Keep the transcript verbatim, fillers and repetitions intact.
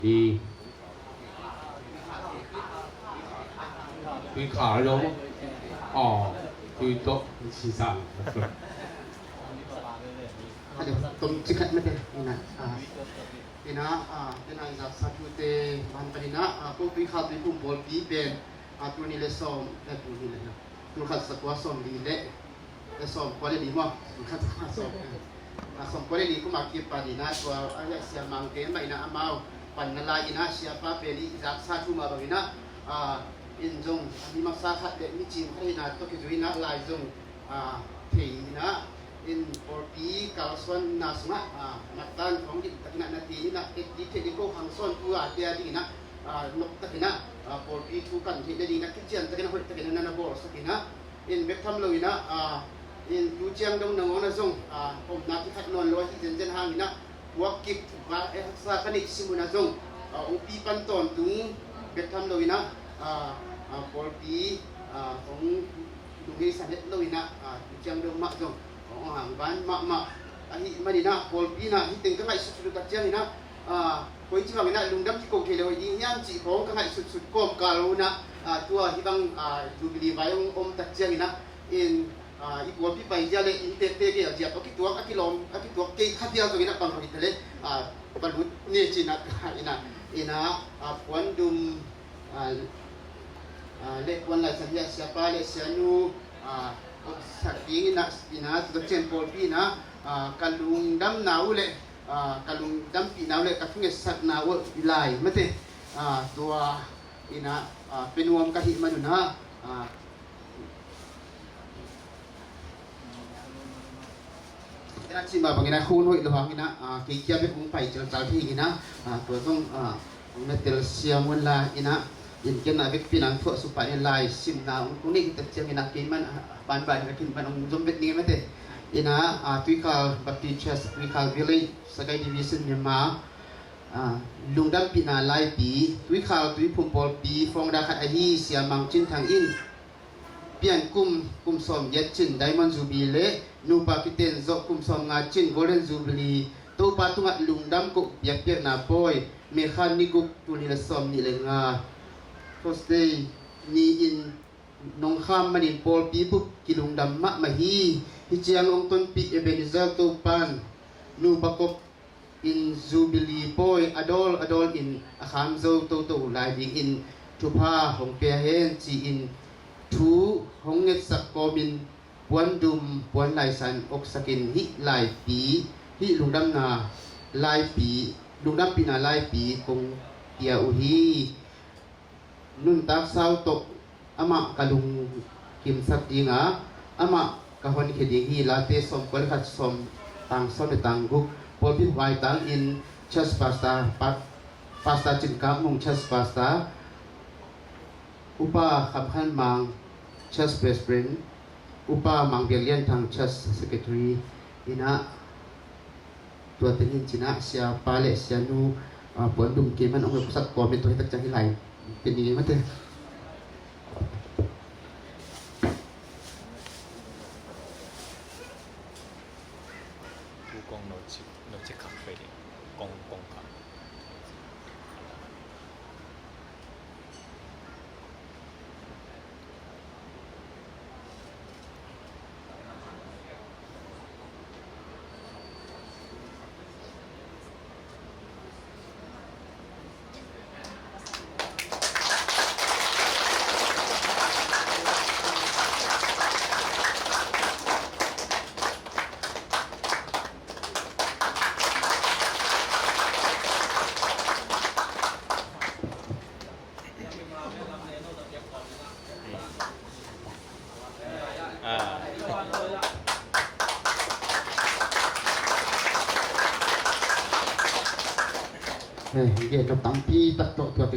Tui, tui khal lo. Aw, tui tawh sisang. Adio, tom cikhat mate. Ina, ah, ina, ah, ina, zaksa thute ban panin ah, ah, ko Tuikhal Tuiphum pawlpi pen, ah, tul nih le sawm, eh, tul nih le, tul khat zakua sawmli le, eh, sawmkua le li maw? Tul khat zakua sawm, eh. Ah, sawmkua le li kum a kipan ina, tua, ah, Sia Mang te mah ina amau panna lai ina, siapa pen i zaksa thu mah bang ina, ah, in zong, ah, mi masa khat le mi cing khat ina, tawh kizui ina, lai zong, ah, thei ina, in pawlpi kalsuanna sungah, ah, na tan khawng dim takin ah na ti in ah, et ding theih ding ko khang sawntu a tia dingin ah, ah, nok takin ah, ah, pawlpi thu kan theih nadingin ah kician takin ah hoih takin ah na na bawlsak in ah, in bek tham lo in ah, ah, in tu ciang dong nangawn ah zong, ah, omna kikhat nawn lo ahi zenzen hangin ah, puak kik, ah, eh, haksa ka neih sim un ah zong, ah, ong pi pan tawntung bek tham lo in ah, ah, ah, pawlpi, ah, ong lungheisan het lo in ah, ah, tu ciang dong mah zong, ong, ong hangvan mahmah ahih manin ah, pawlpi in ah, hih teng ka ngaihsutsut uh tak ciangin ah, ah, koici bangin ah, lungdam kiko thei lo hi ding hiam cih khawng ka ngaihsutsut kawmkal un ah, ah, tua hih bang, ah, Jubilee vai ong om tak ciangin ah, in, ah, i pawlpi pai zia le, in tete kei a zia, a kituak, a kilawm, a kituak kei kha zia zongin ah bang lo hi ta le, ah, palut ni cin ah, in ah, in ah, ah, puandum, ah, ah, le puan laisan hi a siapa le sianu, ah, sak ding in ah, in ah, tu cian pawlpi in ah, ah, ka lungdamna uh le, ah, ka lungdampihna uh le, ka thungetsakna uh lai mate, ah, tua in ah, ah, pe nuam ka hih man un ah, ah, Tena cih mah bangin ah, hun hoih lo hangin ah, ah, kei kia bek hong pai celcal thei in ah, ah, tua zong, ah, hong na telsiam un la in ah, in ken ah vekpi in ah thuah supa in lai simna hong tung nei hi tak ciangin ah, kei man, ah, banban in ah kin man hong zom vet ning mate. In ah, ah, Tuikhal Baptist Church, Tuikhal Village, Sagaing Division, Myanmar, ah, lungdampihna laipi, Tuikhal Tuiphum pawlpi founder khat ahi Sia Mang Cin Thang in, pian kum, kum sawm giat cin Diamond Jubilee le nupa kiten zawh kum sawm nga cin Golden Jubilee, Topa tungah lungdam koh biakpiakna pawi, May kha ni guk, tul nih le sawm nih le nga, Thursday ni-in nong kham manin pawlpi bup kilungdam mahmah hi. Hih ciang hong tonpih Ebenezer Topan nupa kop in Jubilee pawi a dawl a dawl in a kham zo toto lai dingin thupha hong pia hen ci-in thu hong ngetsak kawmin puandum puan laisan oksakin hih laipi, hih lungdamna laipi, lungdampihna laipi kong pia uh hi. Nuntak sau tawh amah ka lungkimsak ding a, amah ka honkhia ding hi. Late sawmkua le khat, sawm, tang sawm le tang guk, pawlpi huai tang in church pastor, pa-, pastor Cin Kap Mung church pastor, Upa Kham Khan Mang church president, Upa Mang Biak Lian Thang church secretary in ah, tua teng in cin ah siapa le sianu, ah, puandum kei man hong sak kawmin tua hi tak ciang hi lai. Kei ni mate. Thu kong no cik, no cik khak fei ding. Kong, kong khak. Ah. Hei, hei, tampi tak tawh tua